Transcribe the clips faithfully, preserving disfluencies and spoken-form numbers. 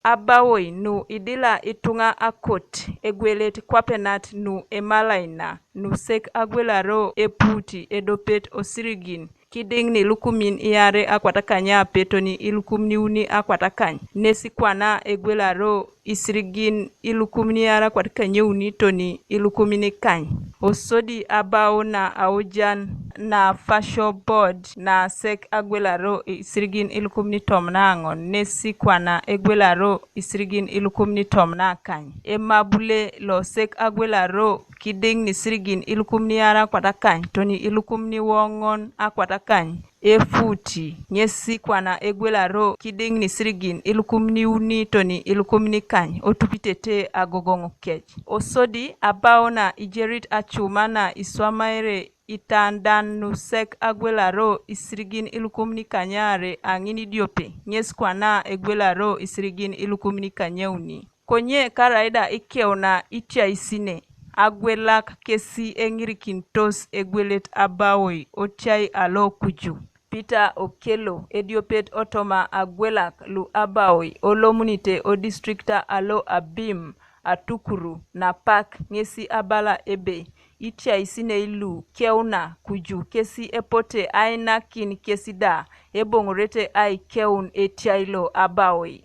Abawoi nu idila ituŋa akot egwelet kwapenat nu emalaina, nu sek agwelaro epuuti edopet osirigin, kidiŋ ni ilukumin iarei akwatakanyape toni ilukumin iuni akwatakany, nesi kwana egwelaro isirigin ilukumin iarei akwatakanyeuni toni ilukumin ikany. Osodi abau na aujan na Fasho Board na sek agwelaro isirigin ilukumin tomon aŋon, nesi kwana egwelaro isirigin ilukumin tomon akany. Emabule lo sek agwelaro kidiŋ ni isirigin ilukumin iarei akwatakany toni ilukumin iwoŋon akwatakany. Efuti ŋesi kwana egwelaro kidiŋ ni isirigin ilukumin iuni toni ilukumin ikany otupitete agogoŋ kec. Osodi abau na ijerit acuma na iswamaere itandan nu sek agwelaro isirigin ilukumin ikanyare aŋin idiope, ŋes kwana egwelaro isirigin ilukumin ikanyauni. Konye karaida ikeuna itiaisine, agwelak kesi eŋirikintos egwelet abawoi otiai alo kuju. Peter Okello, ediopet otoma agwelak lu abawoi olomunite odistrikta alo Abim, Atukuru, Napak, ŋesi abala ebe, itiaisinei lu keuna kuju kesi epote ainakin kesi da, eboŋorete aikeun etiai lo abawoi.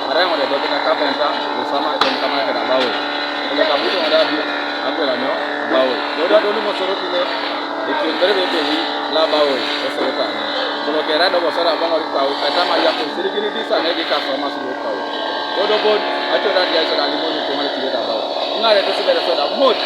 Mara ŋo dedo kina kapenta, lusama ken kama kina abawoi. Kule kabuto ŋo dadu, agwela nyo, abawoi. Dodo adolu mosorotine, ekienbere bebe wi, la abawoi, esorotane. Kulo kera do bosora boŋori kau, etama yaku sirigini disa negi kasoma sulu kau. Dodo bon, acho dadu ya sora limoni kumari kibeta abawoi. Ŋare to sibere soda mot,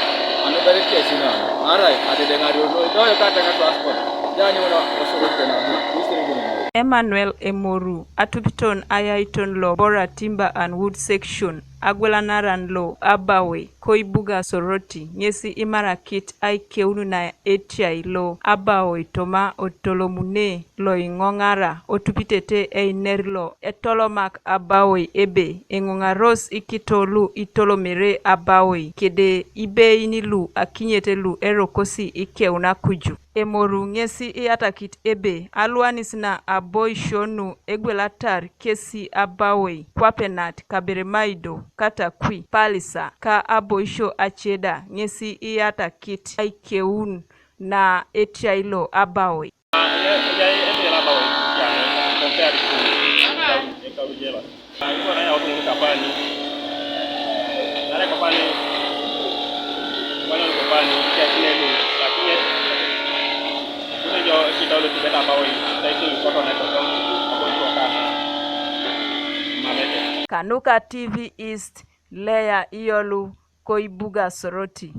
anu bere kiesina. Arai, adede ŋari ono, doyo kata ŋa transport. Jani wono osorotane abu, isirigini ŋari. Emmanuel Emoru, atupiton ayaiton lo Bora Timber and Wood Section, agwelanaran lo abawoi, koibuga Soroti, ŋesi imarakit aikeun na etiai lo abawoi toma otolomune lo iŋoŋara otupitete einer lo etolomak abawoi ebe, eŋoŋaros ikito lu itolomere abawoi, kede ibein lu akinyet lu erokosi ikeuna kuju. Emoru ŋesi iyatakit ebe alwanis na aboisio nu egwelatar kesi abawoi kwapenat Kaberamaido, Katakwi, Pallisa ka aboisio ace da ŋesi iyatakit aikeun na etiai lo abawoi. Ejai ebe lo abawoi, compared to Ekaru Jela. Iko na yau tun kapani. Nare kapani. Wala kapani, ya kile lu, lakini kule jo kita lu tibeta bawi, sai tu koto na toto, abo iko ka. Mamete. Kanuka T V East, Leah Iyolu, koibuga Soroti.